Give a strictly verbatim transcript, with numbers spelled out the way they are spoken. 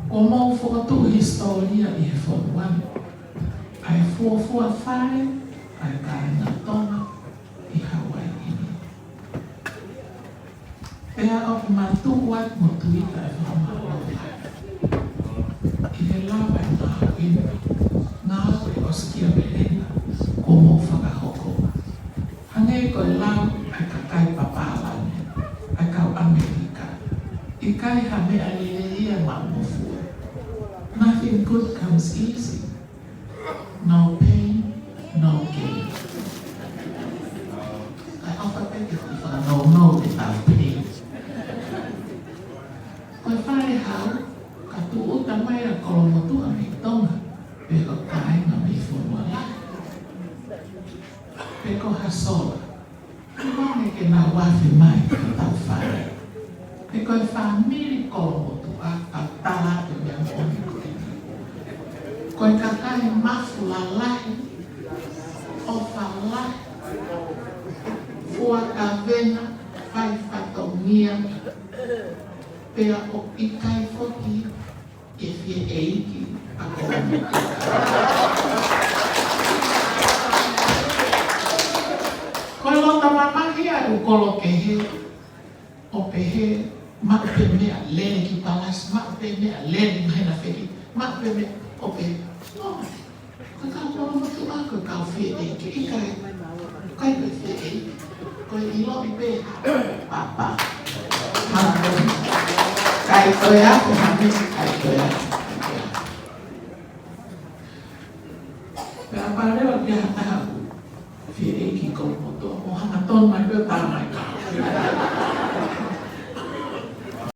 Kuo mou fokotuʻu hisitōlia ʻi he fonua ni ʻa e fuofua fale ʻa e kāinga Tonga ʻi Hauaiʻi ni. Pea ʻoku ma tuʻu atu mo tuita e fakamālō ʻi he lava e ngāue ni, ngāue ʻosikia pehena kuo mou fakahoko. Hangē ko e lau ʻa e kakai papālangi, ʻa e kau ʻAmelika: ʻIkai ha meʻa lelei ia maʻungofua. Nothing good comes easy. No pain, no gain. ʻOku ou fakaʻapaʻapa ke u fakanounou ki he tau pain. Ko e fale hau, ka tūʻuta mai ʻa Kolomotuʻa mei Tonga, pe ko e kāinga mei Fonualahi, pe ko ha sola, ʻoku ʻikai ke nau afe mai ki hotau fale. He ko e fāmili Kolomotuʻa, ka tala atu e meʻa moʻoni ko eni. Ko e kakai mafu lalahi, ʻofa lahi, fua kavenga, fai fatongia, pea ʻoku ʻikai foki ke fie ʻeiki ʻa Kolomotuʻa. Ko e loto mamahi ʻa e ʻū kolo kehe, ʻo pehē, maʻu pē meʻalele ki Palasi, maʻu pē meʻalele Mahina Feki, maʻu pē meʻa, ʻo pehē, no, ko e kau Kolomotuʻa ko e kau fie ʻeiki, ʻikai, ʻikai ko e fie ʻeiki, ko e ʻiloʻi pē ha papa. Mālō. Kai toe ako, mami, kai toe ako.